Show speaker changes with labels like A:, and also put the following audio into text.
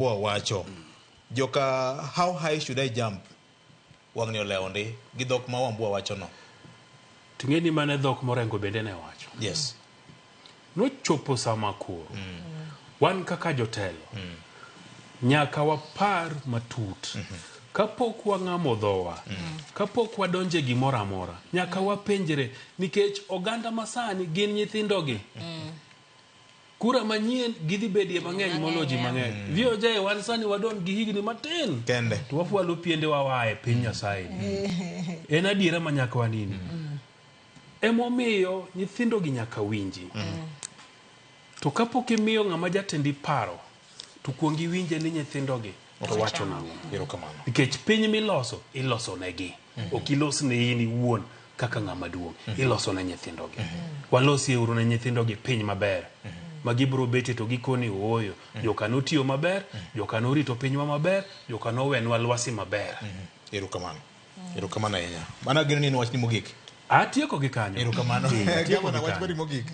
A: Wacho joka, how high should I jump? Wang'ni olewo ndi gi dhok ma Wambua wacho no.
B: Ting'e ni mane dhok morengo bende ne wacho. Nochopo sama koro wan kaka jotelo nyaka wapar matut kapok wang'amo dhowa, kapok wadonje gimoro amora, nyaka wapenjre nikech oganda masani gin nyithindogi. Kura manyien gidhi bedie mang'eny molo ji mang'eny. VOJ wan sani wadong' gi higni matin
A: kende
B: to wafwalo piende wa e piny Nyasaye ni. En adiera ma nyaka wanini. Emomiyo nyithindogi nyaka winji. To kapok imiyo ng'ama jatendi paro, to kuong iwinje ni nyithindogi to wacho nang'o.
A: Erokamano.
B: Nikech piny miloso, iloso negi. Ok ilos ne in iwuon kaka ng'ama duong'. Iloso ne nyithindogi. Walosie uru ne nyithindogi piny maber. Ma gibiro betie to gikoni ooyo. Joka notiyo maber, joka norito pinywa maber, joka nowenwa lwasi maber.
A: Erokamano. Erokamano ahinya. Mano ageno ni en wachni mogik.
B: Atieko gi kanyo.
A: Erokamano.
B: Atieko
A: Gavana,
B: gi
A: wach
B: kanyo.
A: mari mogik.